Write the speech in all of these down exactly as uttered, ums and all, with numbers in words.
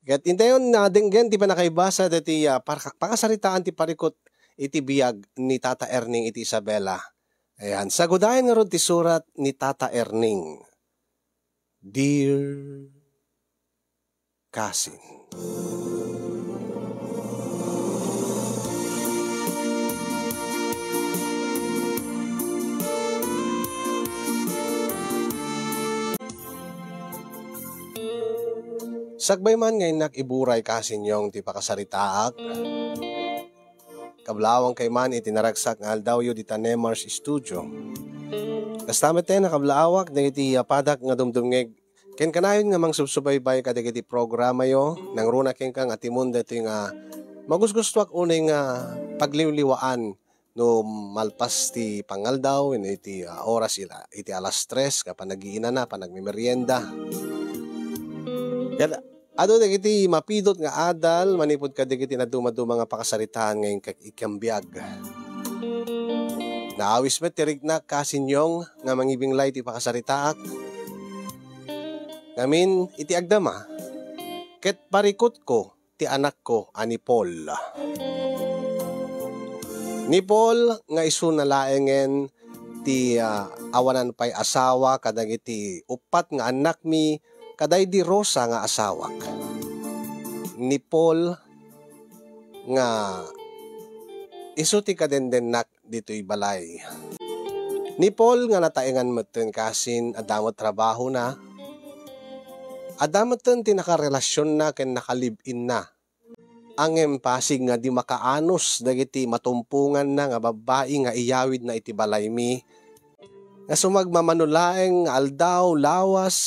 Ket intayon nga denggen ti panakaibasa daytoy, ah, parka-, pakasaritaan ti parikut iti biag ni Tata Erning iti Isabela. Ayan, sagudayan ngarud ti surat ni Tata Erning. Dear Cousin. Sakbay man nga innak iburay, Cousin Yong, ti pakasaritaak, kablaawangkayo man iti naragsak nga aldawyo dita Nemar's Studio. Kasta met, nakablaaak dagiti apadak nga dumdumngeg ken kanayon nga mangsubsubaybay kadagiti programayo, nangruna kenka nga timon daytoy nga magusgustoak unay nga pagliwliwaan no malpas ti pangaldaw wenno iti, ah, oras ila, iti alas tres, nga panagiinana, panagmemerienda. Ket adu dagiti mapidut nga adal manipud kadagiti nadumaduma nga pakasaritaan nga inka-, ikang biag. Naawis met ti riknak, Cousin Yong, nga mangibinglay ti pakasaritaak. Ngamin, iti agdama, ket parikutko ti anakko a ni Paul. Ni Paul nga isuna laengen ti, ah, awanan pay asawa kadagiti uppat nga annakmi kadaydi Rosa nga asawak. Ni Paul nga isu ti kadendennak ditoy balay. Ni Paul nga nataengan metten, Cousin, adda met trabahona. Adda metten ti nakarelasionna ken nakalive-inna. Ngem pasig nga di makaanus dagiti matumponganna nga babbai nga iyawidna iti balaymi, nga sumagmamano laeng nga aldaw, lawas,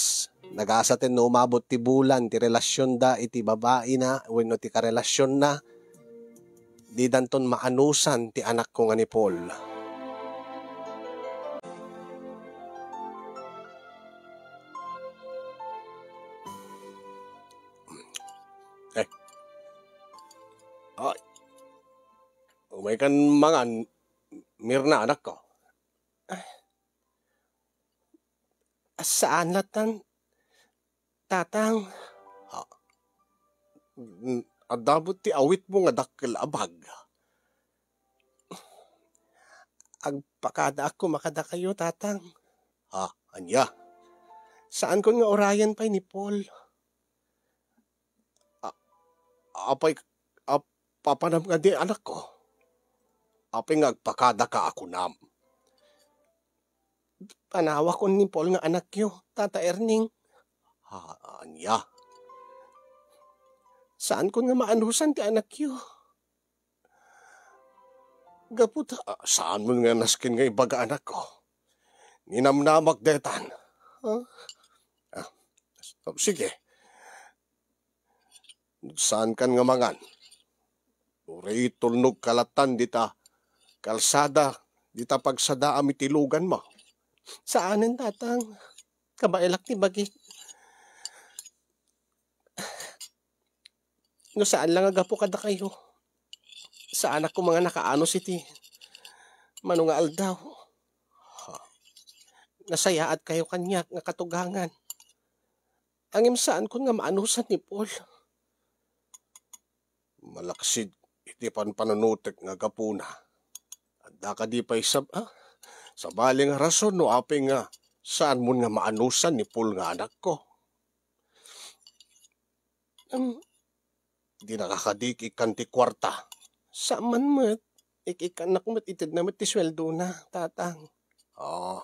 nagasaten no umabot ti bulan ti relasionda iti babaina wenno ti karelasionna, didanton maanusan ti anakko nga ni Paul. Eh. Ay. Umaykan mangan, Mirna, anakko. Ah, saan latan, Tatang. Ha? Mm, adda met ti awitmo nga dakkel a bag. Agpakadaak koma kadakayo, Tatang. Ha? Ania? Saankon nga urayen pay ni Paul. A-, apay, ap-, apanam kadi, anakko? Apay nga agpakadaka a kunam? Panawakon ni Paul nga anakyo, Tata Erning. Ha, ania? Saankon nga maanusan ti anakyo. Gapu ta, ah, saanmon nga nasken nga ibaga, anakko. Ninamnamak detan. Ah, ah, sige. Saankan nga mangan. Uray tulnogka latan dita kalsada, dita pagsadaam iti luganmo. Saanen, Tatang. Kabaelak ti bagik. No saan la nga gapu kadakayo, saanak koma nga nakaanus iti mano nga aldaw. Ha? Nasayaatkayo kaniak nga katugangan. Ngem saankon nga maanusan ni Paul. Malaksid iti panpanunotek nga gapuna. Adda kadi pay sab-, ah, sabali nga rason no apay nga saanmon nga maanusan ni Paul nga anakko? Em, dinaka kadi ik-ikkan ti kuarta? Saan man met, ik-ikkannak met, itedna met ti sueldona, Tatang. Ah,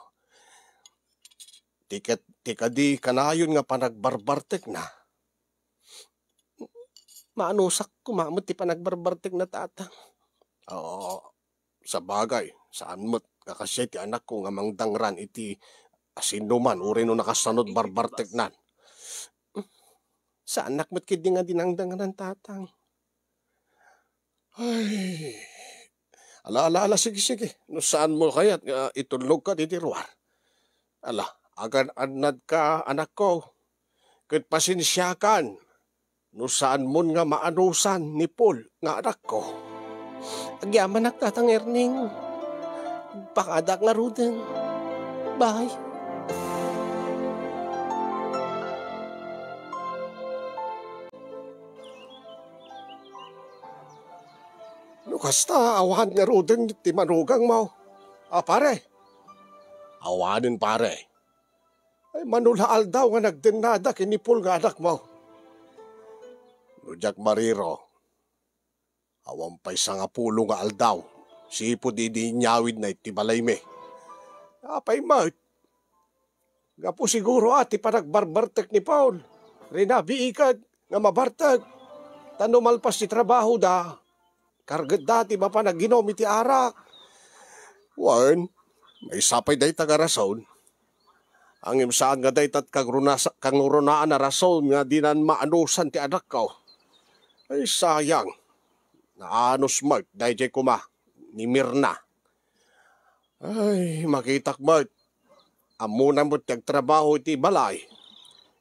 ti ket-, ti kadi kanayon nga panagbarbartekna? Maanusak koma met ti panagbarbartekna, Tatang. Ah, sabagay, saan met nga kasdiay ti anakko nga mangdangran iti asinoman uray no nakasano ti barbarteknan. Saannak met ketdi nga dinangdangran, Tatang. Ay. Ala, ala, ala, sige, sige. No saanmo kayat nga itulnogka ditoy ruar. Ala, agan-annadka, anakko. Ket pasensiakan no saanmon nga maanusan ni Paul nga anakko. Agyamanak, Tatang Erning. Pakadak ngaruden. Bye. No kasta, awan ngaruden ti manugangmo. A, pare? Awanen, pare. Ay, mano la aldaw nga nagdennada ken ni Paul nga anakmo. No diak mariro, awan pay sangapulo nga aldaw, sipud idi inyawidna iti balaymi. Apay met? Gapu siguro a ti panagbarbartek ni Paul, rinabiiket nga mabartek. Ta no malpas ti trabahoda, kargetda ti mapan agginom iti arak. Wen, maysa pay dayta nga rason. Ngem saan nga dayta ti kangrunasa-, kangrunaan a rason nga dinan maanusan ti anakko. Ay, sayang. Naanus met daydiay koma ni Mirna. Ay, makitak met. Ammona met ti agtrabaho iti balay.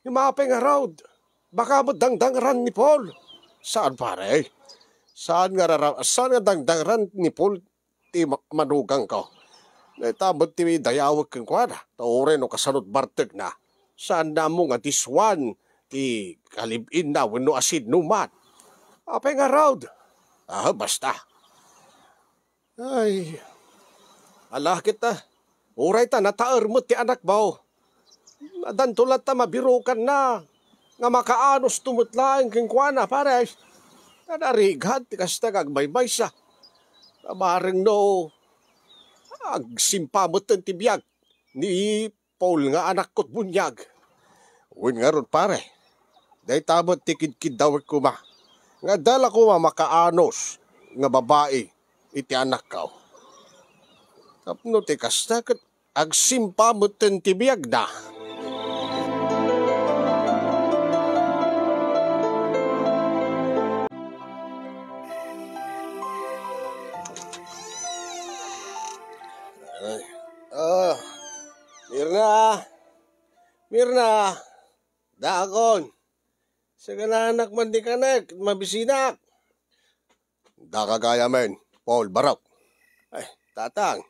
Ngem apay ngarud? Baka met dangdangran ni Paul. Saan, pare? Saan nga rara-, saan nga dangdangran ni Paul ti ma-, manugangko? Dayta met ti dayawek kenkuana. Ta uray no kasano ti bartekna, saanna ammo nga diswan ti kalib-inna wenno asidnoman. Apay ngarud? Ah, basta. Ay, ala ket, ah, uray ta nataer met ti anakmo. Addanto latta mabirukanna nga makaanusto met laeng kenkuana, pare. Nanarigat ti kasta nga agmaymaysa. Bareng no agsimpa metten ti biag ni Paul nga anakko ti buniag. Wen ngarud, pare, dayta met ti kidkiddawek koma nga adda la koma makaanus nga babai iti anakko. Tapno ti kasta ket agsimpa metten ti biagda. Ay. Ah, Mirna! Mirna! Dakon! Sagananak man di kanek, mabisinak! Daka gayamen, Paul, barok. Ay, tatang.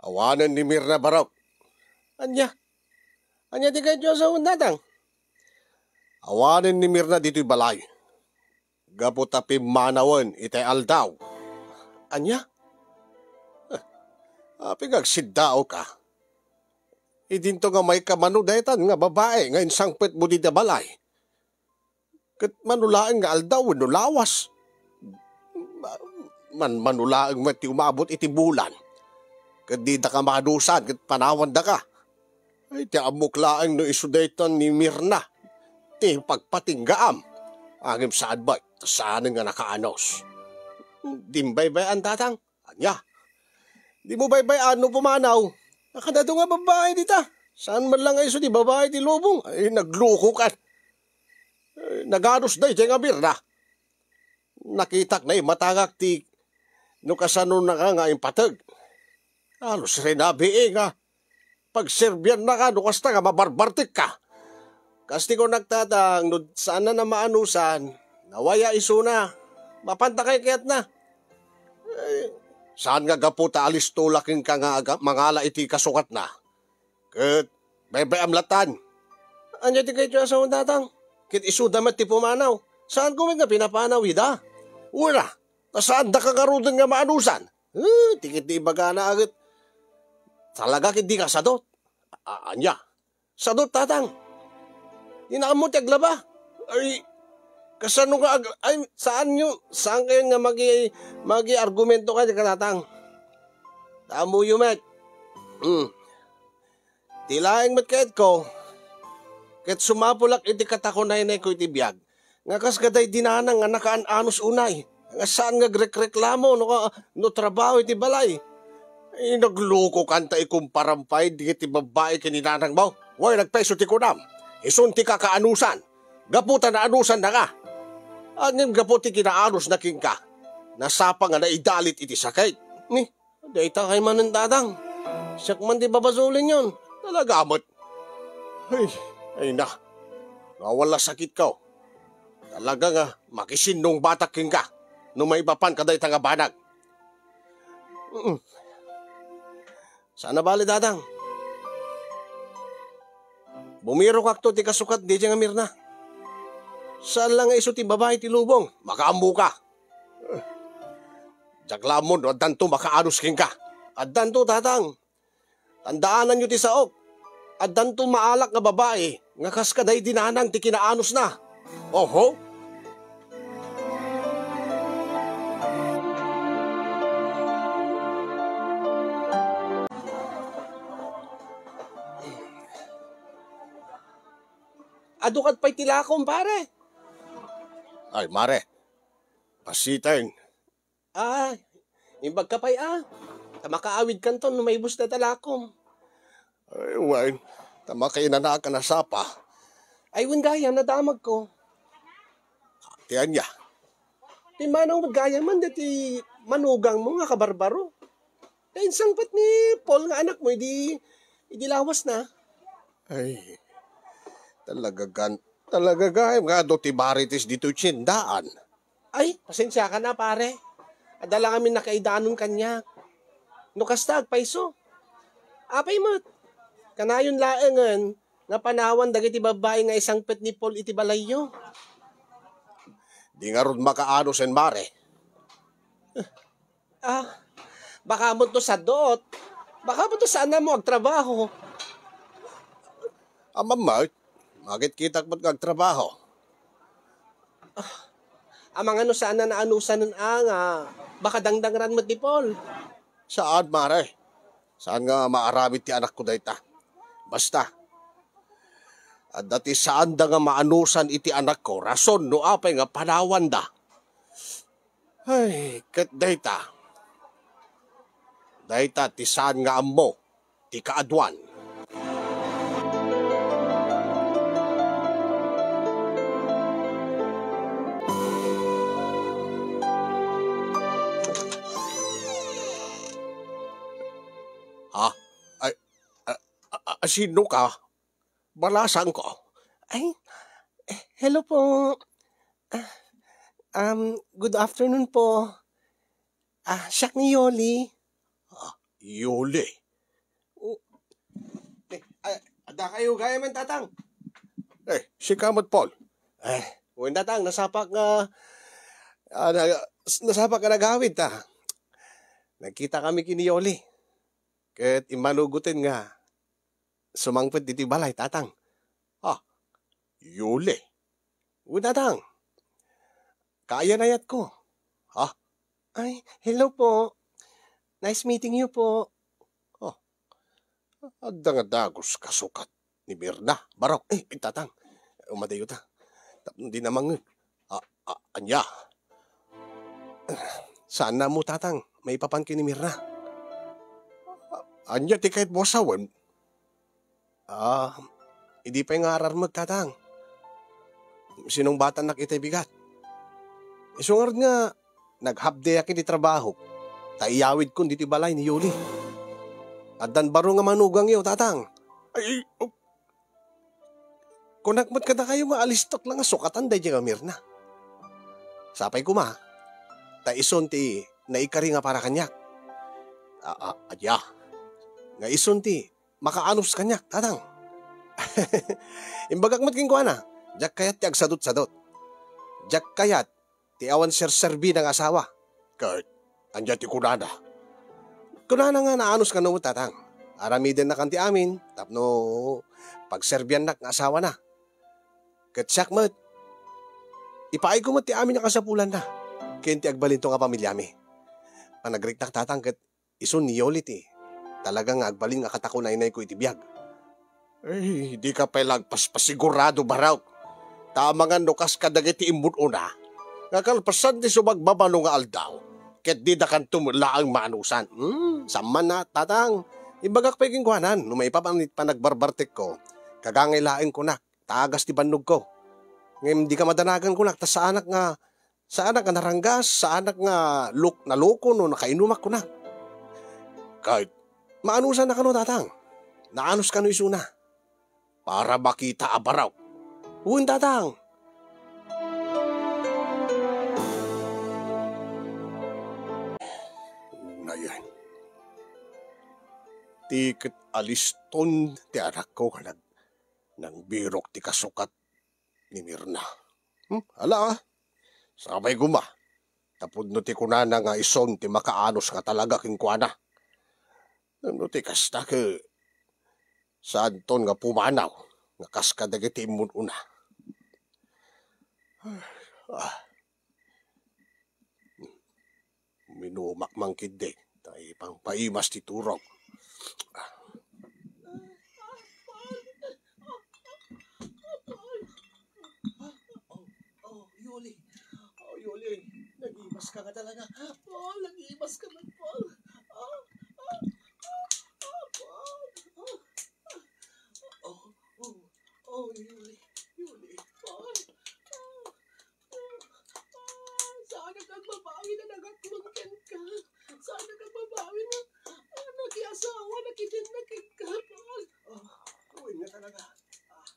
Awanen ni Mirna, barok. Ania? Ania ti kayatyo a sawen, tatang? Awanen ni Mirna ditoy balay. Gapu ta pimmanawen itay aldaw. Ania? Eh, apay nga agsiddaawka? Idinto nga maikkamano daytan nga babai nga insangpetmo dita balay. Ket mano laeng nga aldaw wenno lawas? Ma-, man-, mano laeng met ti umabot iti bulan. Ket didaka maanusan ket panawandaka. Ay, ti ammok laeng no isu daytan ni Mirna ti pagpatinggaam. Ngem saan met, ta saanen nga nakaanus. Dim baybay-an, tatang. Ania? Dimo baybay-an no pumanaw? Nakadado nga babai dita. Saan man lang nga isu ti babai ti lubong? Ay, naglukokan. Ay, naganus daydiay nga Mirna. Nakitak naimatangak ti no kasanonaka nga impateg. Halos rinabii nga pagserbiannaka no kasta nga mabarbartekka. Kas ti kunak, tatang, no saanna a maanusan, nawaya isuna. Mapanta kay kayatna. Eh, saan nga gapu ta alisto la kenka nga aga-, mangala iti kasukatna? Ket baybay-am latan. Ania ti kayatyo a sawen, tatang? Ket isuda met ti pumanaw. Saanko met nga pinapanaw ida? Wen a, ta saandaka ngaruden nga maanusan. Eh, ti ket di ibagana a ket talaga ket dika sadut. A-, ania? Sadut, tatang. Dina ammo ti aglaba. Ay, kasano nga ag-, ay, saanyo, saankayon nga magi-, magi-argumento kadi, tatang? Ammoyo met. Hmm. Ti laeng met kayatko, ket sumapulak iti katakunaynayko iti biag, nga kas kadaydi nanang nga nakaan-anus unay, nga saan nga agrekreklamo no, no trabaho iti balay. Ay, naglukokan ta ikumparam pay dagiti babbai ken ni nanangmo. Wen, nagpayso ti kunam. Isun ti kakaanusan. Gapu ta naanusannaka. Ngem gapu ti kinaanusna kenka, nasapa nga naidalit iti sakit. Ni, dayta kay manen, tatang. Siak man ti babasolenyon. Talaga met. Ay, ay na. Nawala sakitko. Talaga nga makisinungbatak kenka no maipapanka dayta nga banag. Mm. Saan a bale, tatang. Bumirokakto ti kasukat daydiay nga Mirna. Saan la nga isu ti babai ti lubong. Makaammoka. Diak la ammo no addanto makaanus kenka. Addanto, tatang. Tandaananyo ti saok. Addanto maalak nga babai nga kas kadaydi nanang ti kinaanusna. Oho. Adu ket pay ti lakom, pare. Ay, mare. Pasiten. Ah, imbag ka pay, ah. Ta makaawidkanto no maibus dayta lakom. Ay, wen. Ta makainanaak a nasapa. Ay, wen gayam, nadamagko. Ti ania? Pimmanaw met gayam man daytoy manugangmo nga kabarbaro. Ta insangpet ni Paul nga anakmo idi, idi lawasna. Ay, talaga gan-, talaga gayam nga adu ti Marites ditoy tiendaan. Ay, pasensiakan a, pare. Adda la ngamin nakaidanon kaniak. No kasta, agpayso. Apay met, kanayon laengen nga panawan dagiti babbai nga isangpet ni Paul iti balayyo. Di ngarud makaanusen, mare. Ah, baka met no sadot. Baka met no saannamo agtrabaho. Ammom met, makitkitak met nga agtrabaho. Amangan no saanna naanusanen a nga baka dangdangran met ni Paul. Saan, mare. Saan nga maaramid ti anakko dayta. Basta, adda ti saanda nga maanusan iti anakko, rason no apay nga panawanda. Ay, ket dayta. Dayta ti saan nga ammo ti kaaduan. Ha? Ay, a, a, a, sino ka? Balasangko. Ay, eh, hello po. Ah, um, good afternoon po. Ah, siak ni Yoli. Ah, Yoli. O, eh, ah, adda kayo gayam, tatang? Eh, sika met, Paul. Eh, wen, tatang, nasapak nga, ah, na-, nasapak nga nagawid ta. Nagkita kami ken ni Yoli. Ket immanugoten nga sumangpet ditoy balay, tatang. Ah, Yoli. Wen, tatang. Kaayan-ayatko. Ha? Ay, hello po. Nice meeting you po. Oh, adda nga dagus kasukat ni Mirna. Barok, eh, eh, tatang. Umadayo ta. Tapno di na mangngeg. Ah, ah, ania? Saanna mo, tatang, maipapan ken ni Mirna? Ania ti kayatmo a sawen? Ah, idi pay nga ararmek, tatang. Sinungbatannak itay bigat. Isu ngarud nga naghapdiak iti trabahok, ta iyawidkon ditoy balay ni Yoli. Addan baro nga manugangyo, tatang. Ay, oh. Kunak met kadakayo nga alistok la nga sukatan daydiay nga Mirna. Sapay koma, ta isun ti naikari nga para kaniak. A-, a-, adda. Nga isun ti makaanus kaniak, tatang. Imbagak met kenkuana, diak kayat ti agsadutsadut. Diak kayat ti awan serserbina nga asawa. Ket, ania ti kunana? Kunana nga naanus kano met, tatang. Aramidennakan ti amin, tapno pagserbiannak nga asawana. Ket siak met, ipaayko met ti amin a kasapulanna, ken ti agbalinto nga pamiliami. Panagriknak, tatang, ket isu ni Yoli ti talaga nga agbalin nga katakunaynayko iti biag. Ay, dika pay la agpaspasigurado, Barok. Ta amangan no kas kadagiti immun-una, nga kalpasan ti sumagbabano nga aldaw, ket didakanto met laeng maanusan. Hmm, saan man a, tatang. Imbagak pay kenkuana, no maipapan ti panagbarbartekko, kagangay laeng kunak, ta agas ti bannogko. Ngem dika madanagan kunak, ta saanak nga Saanak nga naranggas, saanak nga luk-, naloko no nakainumak, kuna. Ket, maanusan na kano, tatang? Naanus kano isuna? Para makita a baraw. Wen, tatang. Unayen. Ti ket aliston ti anakko nga nag-, nangbirok ti kasukat ni Mirna. Hmm, ala, ah. Sapay koma. Tapudno ti kunana nga isun ti makaanus nga talaga kenkuana. No ti kasta, ket saanton nga pumanaw nga kas kadagiti immun-una. Ah, uminumak man ketdi, ta ipangpaimas ti turog. Ah, Paul! Oh, oh, Yuli. Oh, Yuli. Nag-imas ka nga talaga. Paul, nag-iimas ka man, Paul. Ah, ah, ah, ah, Paul. Ah, ah, oh, oh, oh, Yuli. Yuli. Paul. Ah, ah, ah, saan ka agbabawi nga nagaklon kenka? Saan ka agbabawi nga, ah, nakiasawa, nakidin na kenka, Paul? Oh, uy nga talaga. Ah,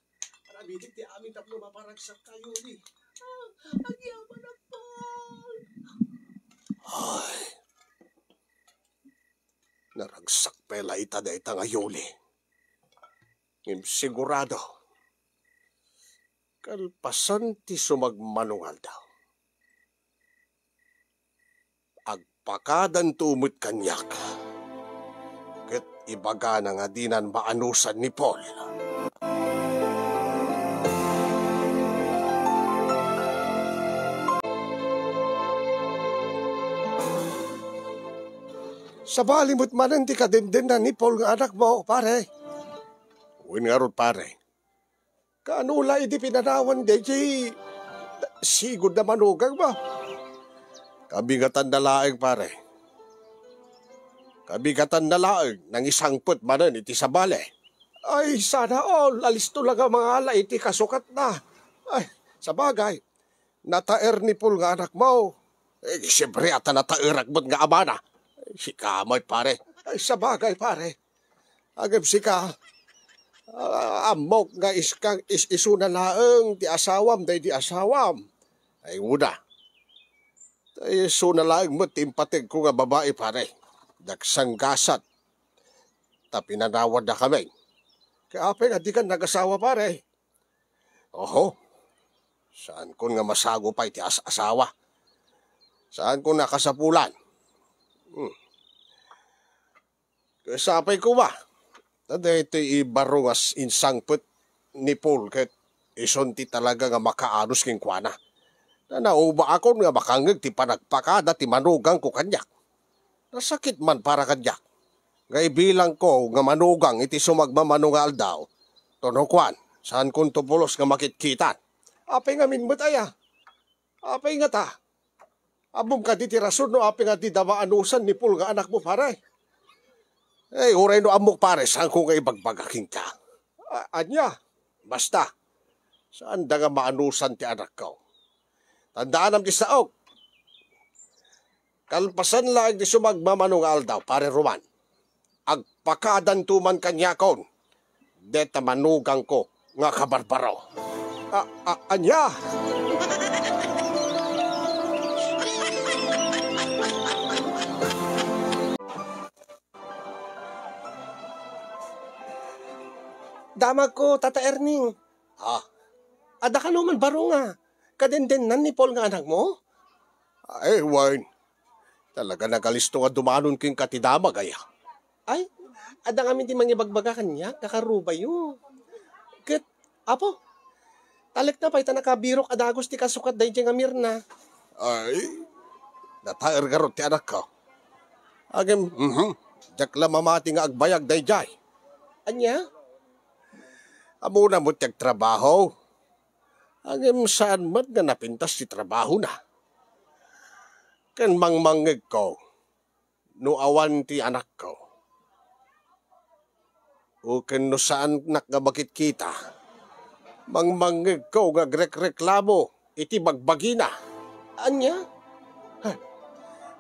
Aramidek ti amin tapno maparagsak kayo ni. Ah, agyaman a Paul. Ay, naragsak pay la ita dayta nga Yuli. Ngem sigurado, kalpasan ti sumagmamano nga aldaw, agpakadanto met kaniak. Ket ibagana nga dinan maanusan ni Paul. Sabali met manen ti kadendennaan ni Paul nga anakmo, pare. Wen ngarud, pare. Kaano la idi pinanawan daydiay sigud a manugang mo? Kabigatanna laeng, pare. Kabigatanna laeng, nangisangpet manen iti sabali. Ay, sana all, alisto la nga mangala iti kasukatna. Ay, sabagay, nataer ni Paul nga anakmo. Eh, siyempre, ata nataerak met nga amana. Ay, sika met, pare. Ay, sabagay, pare. Agem sika, ah, ammok nga iska, is-, isuna laeng ti asawam daydi asawam. Ay, una. Tay isuna laeng met ti impategko nga babai, pare. Dagsanggasat. Ta pinanawanna kami. Kaya apay nga dikan nagasawa, pare? Oho. Saankon nga masago pay ti as-asawa. Saankon nga kasapulan. Hmm. Ket sapay koma, ta daytoy ibaro nga s-, insangpet ni Paul ket isun ti talaga nga makaanus kenkuana. Ta naubaakon nga makangngeg ti panagpakada ti manugangko kaniak. Nasakit man para kaniak nga ibilangko nga manugang iti sumagmamano nga aldaw. Tono kuan, saankonto pulos nga makitkitan. Apay ngamin met aya? Apay ngata? Ammom kadi ti rason no apay nga dida maanusan ni Paul nga anakmo, pare? Eh, uray no ammok, pare, saanko nga ibagbaga kenka. A-, ania? Basta, saanda nga maanusan ti anakko. Tandaanam ti saok. Kalpasan laeng ti sumagmamano nga aldaw, pare Roman. Agpakadanto man kaniakon deta manugangko nga kabarbaro. A-, a-, ania? Damagko, Tata Erning. Ah. Adda kano man baro nga kadendennan ni Paul nga anakmo? Ay, wen. Talaga nagalisto nga dumanon kenka ti damag, aya. Ay, adda ngamin ti mangibagbaga kaniak, kakarubayo. Ket, apo, talekna pay ta nakabirok a dagus ti kasukat daydiay nga Mirna. Ay, nataer ngarud ti anakko. Agem, mhm, diak la mamati nga agbayag daydiay. Ania? Ammona met ti agtrabaho. Ngem saan met nga napintas ti trabahona. Ken mangmangngegko no awan ti anakko. O ken no saanak nga makitkita, mangmangngegko nga agrekreklamo iti bagbagina. Ania? Ha,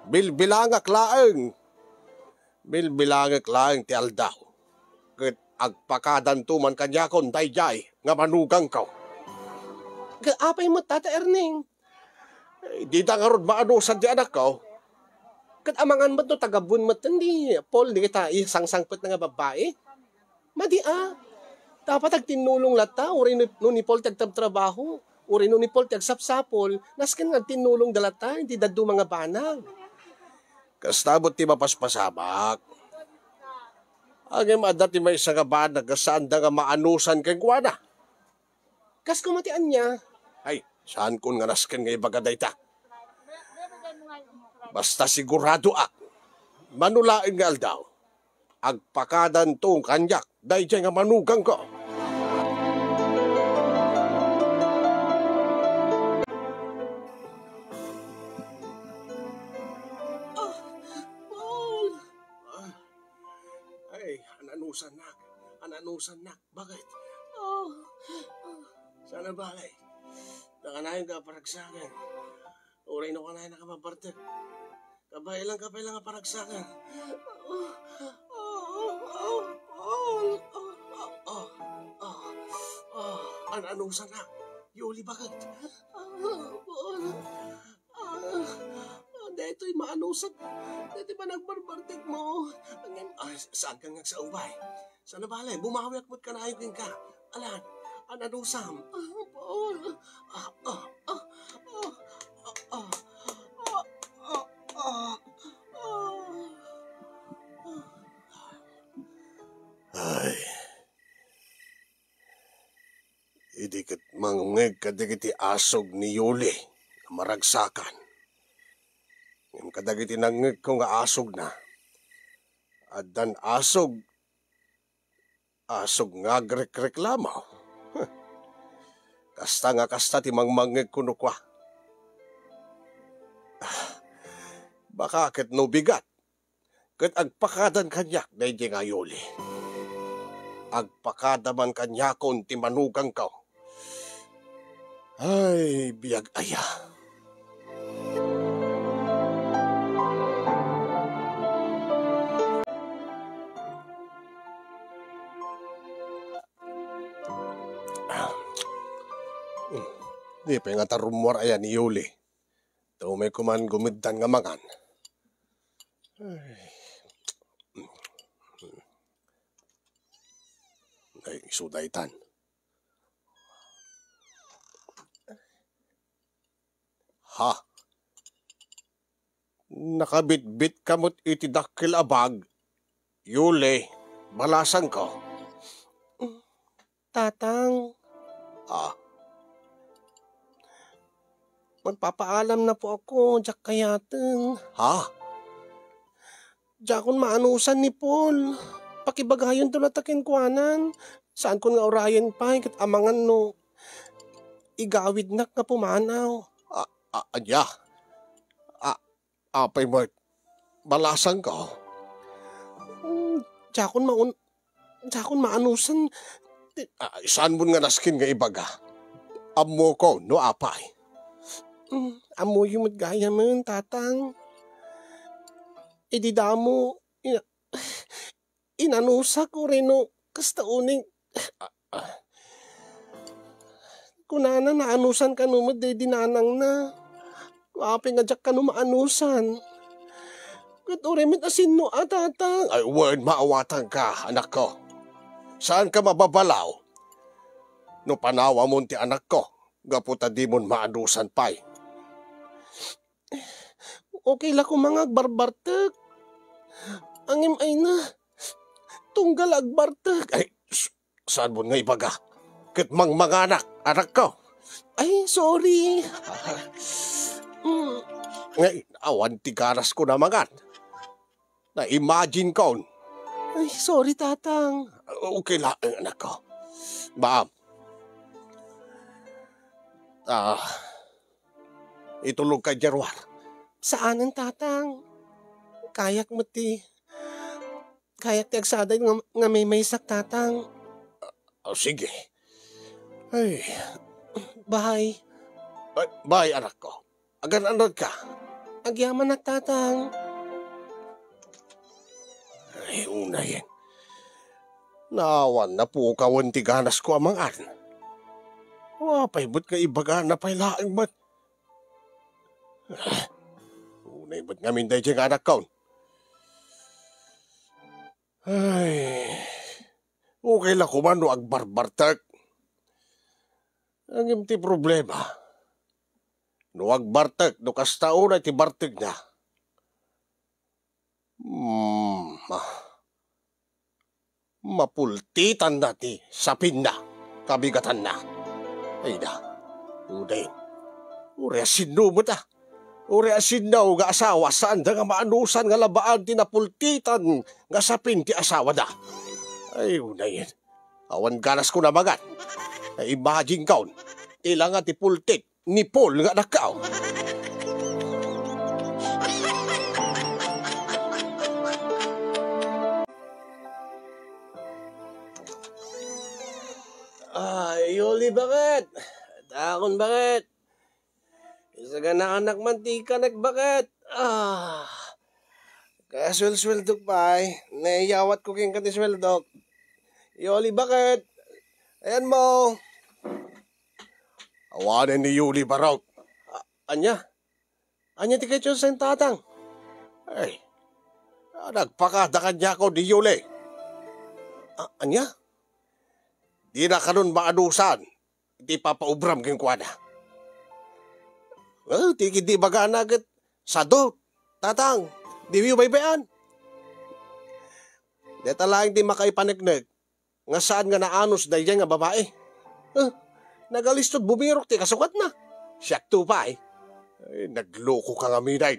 bilbilangak laeng. Bilbilangek laeng ti aldaw, ket agpakadanto man kaniakon daydiay nga manugangko. Ket apay met, Tata Erneng? Eh, dida ngarud maanusan ti anakko. Ket amangan met no tagabuen metten ni Paul dagita isangsangpetna nga babbai? Madi a. Dapat agtinnulong latta, uray no, no ni Paul ti agtrabtrabaho. Urino ni Paul ti agsapsapul, nasken nga agtinnulongda latta iti dadduma nga banag. Kasta met ti mapaspasamak. Ngem adda ti maysa nga banag nga saanda nga maanusan kenkuana. Kas koma ti ania? Ay, saankon nga nasken nga ibaga dayta. Basta siguradoak, mano laeng nga aldaw, agpakadanto kaniak daydiay nga manugangko. Ah, Paul! Ah, ay, ananusannak. Ananusannak. Bakit? Oh, oh. Saan a bale? Nakanayon ka paragsakan. Uray no kanayon ka mabartek. Kabaelan ka pay lang a paragsakan. Oh, oh, oh, oh, oh, oh, oh, oh. An-, anusannak? Yuli, bakit? Ah, Paul. Ah, ah, daytoy maanusak. Daytoy panagbarbartekmo. Ngem, ah, saan ka nga agsaubay? Saan a bale, bumawiak met kanayon kenka. Alan, an-, anusam? Ah, Paul. Ah, ah, ah, ah, ah, ah, ah, ah, ah. Ay. Idi ket mangngeg kadagiti asog ni Yuli nga maragsakan. Ngem kadagiti nangngegko nga asogna, addan asog, asog nga agrekreklamo. Huh. Kasta nga kasta ti mangmangngegko no kua. Ah, baka ket no bigat, ket agpakadan kaniak daydiay nga Yuli. Agpakada man kaniakon ti manugangko. Ay, biag aya. Di pay ngata rummuar aya ni Yuli. Umay koman gumeddan nga mangan. Ay. Ay, isu daytan. Ha? Nakabitbit ka met iti dakkel a bag, Yuli, balasangko. Tatang. Ah. Magpapaalam na po ako, diak kayaten. Ha? Diakon maanusan ni Paul. Pakibagayonto latta kenkuanan. Saankon nga urayen pay ket amangan no igawidnak nga pumanaw. A-, a-, ania? A-, apay met? Balasangko? Mm, diakon maun-, diakon maanusan. Ti, ah, saanmon nga nasken nga ibaga? Ammokon no apay. Mm, ammoyo met gayamen, Tatang. Idi damo, ina-, inanusak, ureno kasta uning, ah, ah. Kunana, naanusan kano met daydi nanangna. Apay nga diak kano maanusan. Ket uray met a sinno a, Tatang. Ay, wen, maawatangka, anakko. Saanka mababalaw no panawamon ti anakko gapu ta dimon maanusan pay. Okay la koma nga agbarbartek. Ngem ay na, tunggal agbartek. Ay, s-, saanmon nga ibaga? Ket mangmanganak, anakko. Ay, sorry. Mm. Ngay, awan ti ganasko a mangan. Na-imagine kon. Ay, sorry, Tatang. Okay la, anakko. Ma'am. Ah, itulogka idiay ruar. Saanen, Tatang. Kayak met ti, kayak ti agsaday nga, nga maymaysak, Tatang. Ah, sige. Ay. Bye. Ay, bye, anakko. Agan-anadka? Agyamanak, Tatang. Ay, unayen. Naawan, napukawen ti ganasko a mangan. Apay met nga ibagana pay laeng met. Ah, unay met ngamin daydiay nga anakkon. Ay, okay la koma no agbarbartek. Ngem ti problema, no agbartek, no kasta unay ti bartekna, hmm, ah, mapultitanna ti sapinna, kabigatanna. Ay na, uday, uray a sinno met, ah. Uray a sinno nga asawa, saanda nga maanusan nga labaan ti napultitan nga sapin ti asawada. Ay, unayen. Awan ganas ko namangan. Ay, imagine kaon. Ti langa ti pultit ni Paul nga anakkaw. Ay, Yoli, bakit? Takon, bakit? Isagananak man ti kanek, bakit? Ah. Kaya swel-sweldok pay. Naiyawat ko kenka ti sweldok. Yoli, bakit? Ayan mo. Awanen ni Yoli, barok. A-, anya? Anya ti ketchup sa tatang? Ay. Ah, nagpakada kaniako ni Yoli. A-, anya? Dina kanon maanusan. Iti papaubram kenkuana. Eh, ti idi ibagana ket sado, tatang, diyo baybay-an. Deta laeng ti makaipaneknek nga saan nga naanus daydiay nga babai. Eh, nagalistud bumirok ti kasukatna. Siakto pay. Ay, nagluko ka ngamin.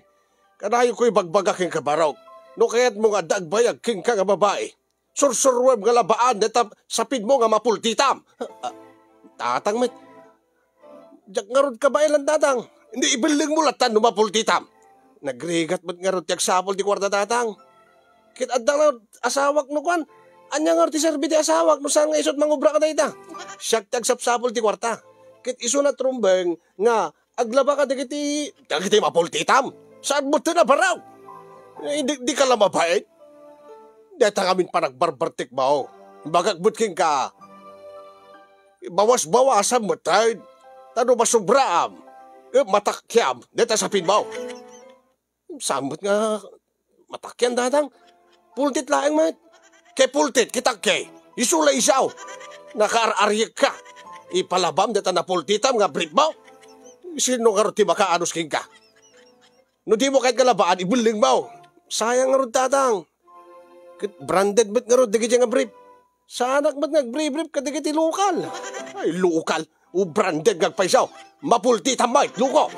Kanayon ko ibagbaga kenka, barok. No kayatmo nga adda agbayag kenka nga babai, sursuruem nga labaan dayta sapidmo nga mapultitam. Ah, tatang met. Diak ngarud kabaelan, tatang. Indi, ibellengmo lattan no mapultitam. Nagrigat met ngarud ti agsapul ti kuarta, tatang. Ket adda ngarud asawak no kuan. Ania ngarud ti serbi ti asawak no saan nga isut' mangubra kadayta? Siak ti agsapsapul ti kuarta. Ket isuna ti rumbeng nga aglaba kadagiti, dagiti mapultitam. Saan met ti nabaraw? Eh, di, di ka la mabain? Dayta ngamin panagbarbartekmo. Bagak met kenka, bawas-bawasam met, ay. Ta no masubraam, eh, matakiam, dayta sapidmo. Saan met nga matakian, tatang? Pultit laeng met. Ket pultit, ket takki. Isu la isu. Nakaar-ariekka. Ipalabam dayta napultitam nga briefmo. Sino ngarud ti makaanus kenka? No dimo kayat nga labaan, ibellengmo. Sayang ngarud, tatang. Ket branded met ngarud dagiti nga brief. Saanak met nga agbribrief kadagiti lokal. Ay, lokal. O branded nga agpayso. Mapultitam met, loko.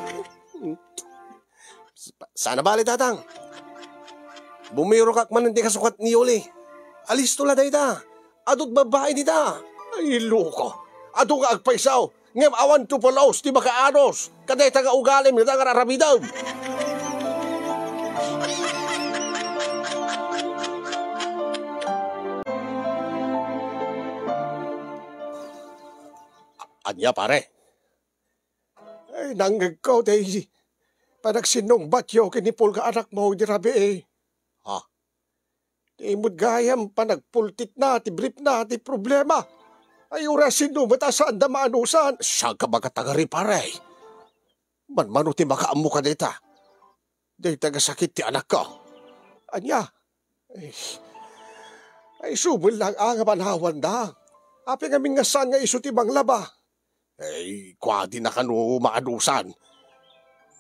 Sa-, saan a bale, tatang. Bumirokak manen ti kasukat ni Yoli. Alisto la dayta. Adu't babai dita. Ay, loko. Adu nga agpayso. Ngem awan to pulos ti makaanus kadayta nga ugalim nga aramidem. Ania, pare? Ay, nangngegko ti panagsinnungbatyo ken ni Paul nga anakmo idi rabii. Ha? Di met gayam panagpultitna ti briefna ti problema. Ay, uray sino met a saanda maanusan. Saan ka makatangari, pare? Manmano ti makaammo kadayta? Dayta nga sakit ti anakko. Ania? Ay, ay, isu met laeng a nga manawanda. Apay ngamin nga saan nga isu ti manglaba? Ay, kuadina kano maanusan.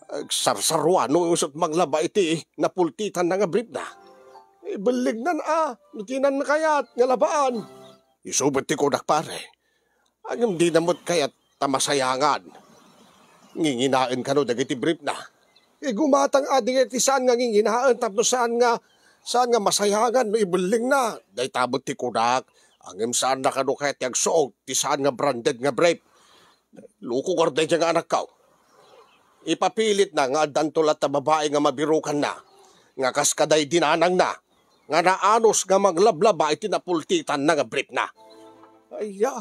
Agsarsaruan no isut' manglaba iti napultitanna nga briefna. Ibellengnan a, no dinan kayat nga labaan. Isu met ti kunak, pare. Ngem dina met kayat ta masayangan. Nginginaen kano dagiti briefna. Igumatang a dagiti saan nga nginginaen tapno saan nga, saan nga masayangan no ibellengna. Dayta met ti kunak. Ngem saanna kano kayat ti agsuot ti saan nga branded nga brief. Loko ngarud daydiay nga anakko. Ipapilitna nga addanto latta babai nga mabirokanna nga kas kadaydi nanangna nga naanus nga manglablaba iti napultitanna nga briefna. Ay, ya.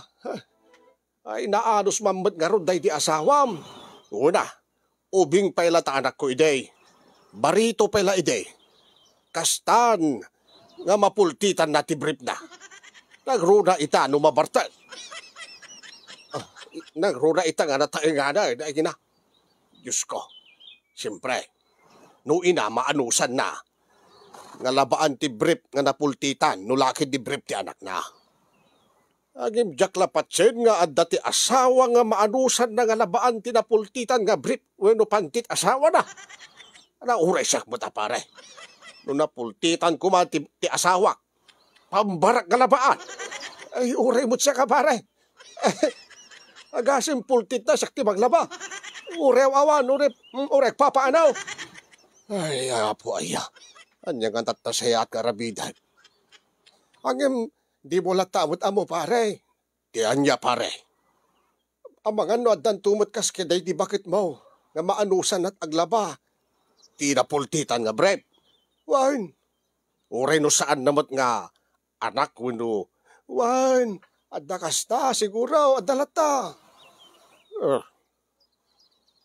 Ay, naanus man met ngarud daydi asawam. Una, ubing pay la ta anakko idi. Barito pay la idi. Kastan nga mapultitanna ti briefna. Nagruna ita no mabartek. Ah, nagruna ita nga nataengana, dagina. Diosko, siempre, no ina maanusanna nga labaan ti brief nga napultitan no la ket di brief ti anakna. Ngem diak la patien nga adda ti asawa nga maanusanna nga labaan ti napultitan nga brief wenno pantit asawana. Nauray siak met a, pare. No napultitan koma ti, ti asawak, pambarak nga labaan. Ay, uray met siak a, pare. Agasem pultitna siak ti maglaba. Uray awan, uray, mm, uray papaanaw. Ay, Apo, aya. Ania nga tatta sayaat nga aramiden? Ngem, dimo latta met ammo, pare. Ti ania, pare? Amangan no addanto met kas kadaydi baketmo nga maanusanna aglaba ti napultitan nga brief. Wen, uray no saanna met nga anak wenno, wen, adda kasta, siguro, adda latta. Eh,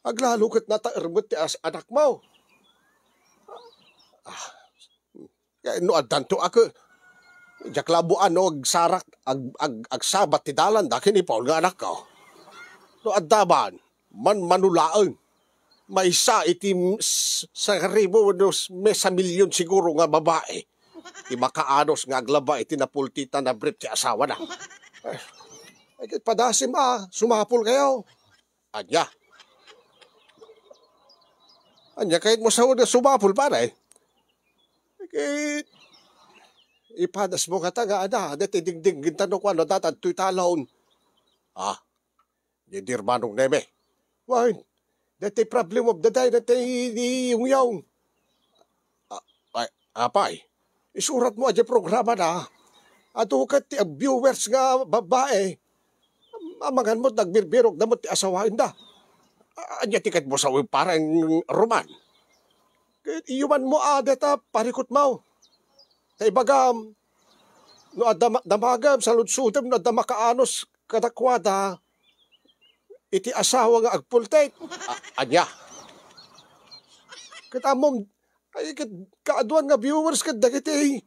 aglalo ket nataer met ti as-, anakmo. Ah, Ket no addanto a ket, diak labuan no agsarak, ag-, ag-, agsabat ti dalanda ken ni Paul nga anakko. No adda man, manmano laeng. Maysa iti s-, sangaribu wenno s-, maysa a milyon siguro nga babai ti makaanus nga aglaba iti napultitan a brief ti asawana. Eh, ket padasem a, sumapulkayo. Ania? Ania kayatmo sawen nga sumapul, pare? Ket ipadasmo ngata nga ada, daytoy dingdinggen ta no kuano, daytoy talon. Ah, di, di, Hermanong Neme. Wen, daytoy problem of the day, daytoy ni Yongyong. Ah, ay, apay, isuratmo idiay programana. Adu ket ti viewers nga babai. Amangan met nagbirbirokda met ti asawaenda. A-, ania ti kayatmo sawen, Pareng Roman? Ket iyomanmo a dayta parikutmo. Ta ibagam, no adda ma-, damagem, saludsodem no adda makaanus kadakuada iti asawa nga agpultit. A-, ania? Ket ammom, ay, ket kaaduan nga viewers ket dagiti,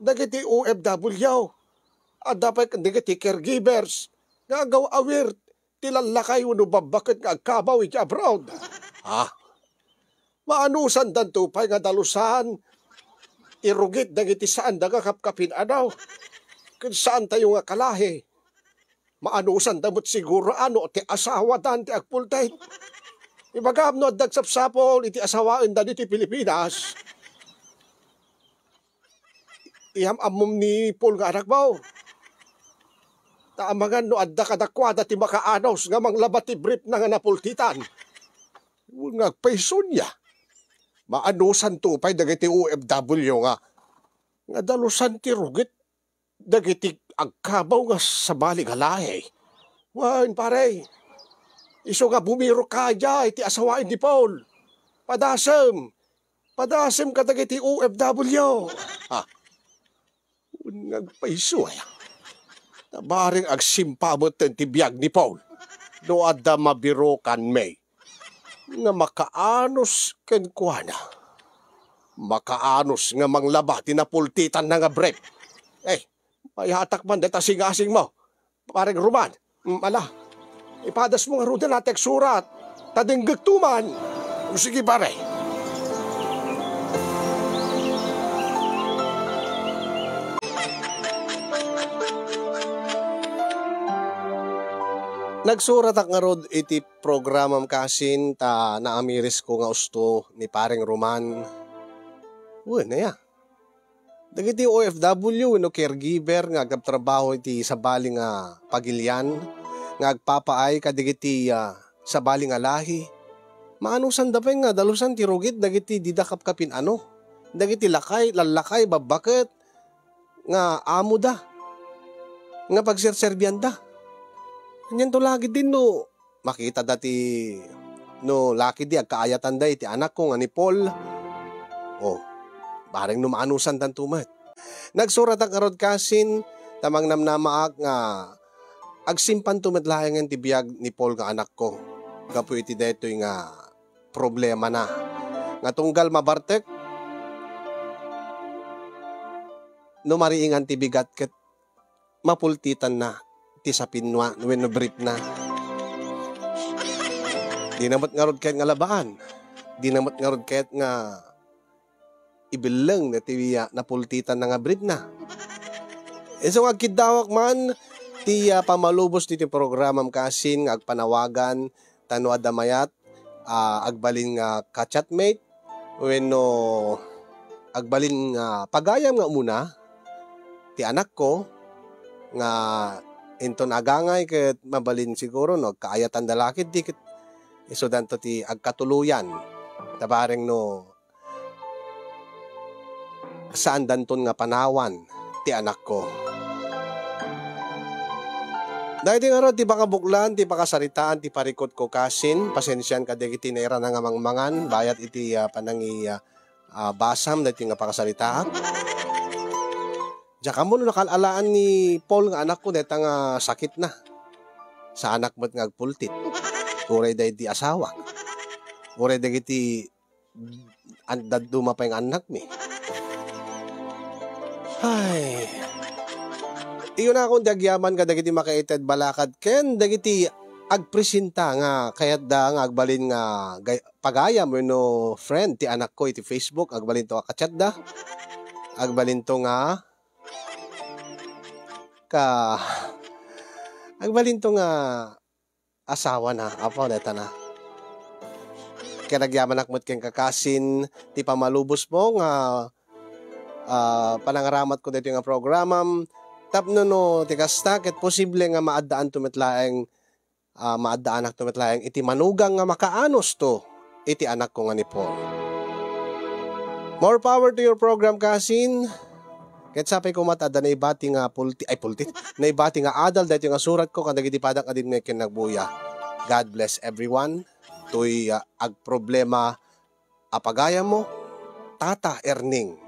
dagiti O F W. Adda pay ket dagiti caregivers nga agaw-awir ti lallakay wenno babbaket nga agkabaw iti abroad. Ha? Maanusandanto pay nga dalusan ti rugit dagiti saanda nga kapkapin-ano ken saantayo nga kalahi. Maanusanda met siguro a no ti asawadan ti agpultit. Ibagam no adda agsapsapul iti asawaenda ditoy Pilipinas. Iyam-ammom ni Paul nga anakmo. Ta amangan no adda kadakuada ti makaanus nga manglaba ti briefna nga napultitan. Wen nga agpayso nia, maanusanto pay dagiti O F W nga, nga dalusan ti rugit dagiti agkabaw nga sabali nga lahi. Wen, pare, isu nga bumirok ka idiay iti asawaen ni Paul. Padasem, padasem kadagiti O F W. Ha? Wen nga agpayso aya. Ta bareng agsimpa metten ti biag ni Paul no adda mabirokanmi nga makaanus kenkuana. Makaanus nga manglaba ti napultitanna nga brief. Eh, mayatak man dayta singasingmo, Pareng Roman. Mm, ala, ipadasmo ngaruden a ti agsurat, ta denggekto man. O, sige, pare. Nagsuratak ngarud iti programam kasin ta naamirisko nga usto ni Pareng Roman. Wen, aya. Dagiti O F W wenno caregiver nga agtrabaho iti sabali nga pagilian nga agpapaay kadagiti, ah, sabali nga lahi, maanusanda pay nga dalusan ti rugit dagiti dida kapkapin-ano, dagiti lakay, lallakay, babbaket nga amoda, nga pagserserbianda. Anianto lagidin no makitada ti, no lakidi agkaayatanda iti anakko nga ni Paul. O, bareng no maanusandanto met. Nagsuratak ngarud kasin ta mangnamnamaak nga agsimpanto met laengen ti biag ni Paul nga anakko gapu iti daytoy nga problemana nga tunggal mabartek no mariingan ti bigat ket mapultitanna ti sapinna wenno briefna. Dina met ngarud ket nga labaan. Dina met ngarud ket nga ibelleng daytoy, ah, napultitanna nga briefna. Isu nga agkiddawak man, ti, ah, pamalubos ditoy programam kasin nga agpanawagan ta no adda mayat, ah, agbalin nga ka-chatmate wenno agbalin nga pagayam nga umuna ti anakko nga inton agangay ket mabalin siguro no agkaayatanda la ketdi ket isudanto ti agkatuloyan. Ta bareng no saandanton nga panawan ti anakko. Daytoy ngarud ti pakabuklan ti pakasaritaan ti parikutko kasin, pasensian kadagiti nairana nga mangmangan bayat iti, ah, panangi-, ah, ah, basam daytoy nga pakasaritaak. Diak ammo no nakal-alaan ni Paul nga anakko dayta nga sakitna. Saanak met nga agpultit. Uray daydi asawak. Uray dagiti an-, dadduma pay nga annakmi. Ay. Iyon akon di agyaman kadagiti makaited balakad ken dagiti agpresenta nga kayatda nga agbalin nga gay-, pagayam wenno friend ti anakko iti Facebook, agbalinto a ka-chatda. Agbalinto nga ka-, agbalinto nga asawana, apo, dayta na. Ket agyamanak met kenka kasin ti pamalubosmo nga, ah, panangaramatko daytoy nga programam tapno no ti kasta ket posible nga maaddaanto met laeng, ah, maaddaanakto met laeng iti manugang nga makaanosto iti anakko nga ni Paul. More power to your program, kasin. Ket sapay koma ta adda naibati nga pulti-, ay, pultit, naibati nga adal daytoy nga suratko kadagiti padak nga dimngeg ken nagbuya. God bless everyone. Toy, ah, agproblema a pagayammo, Tata Erning.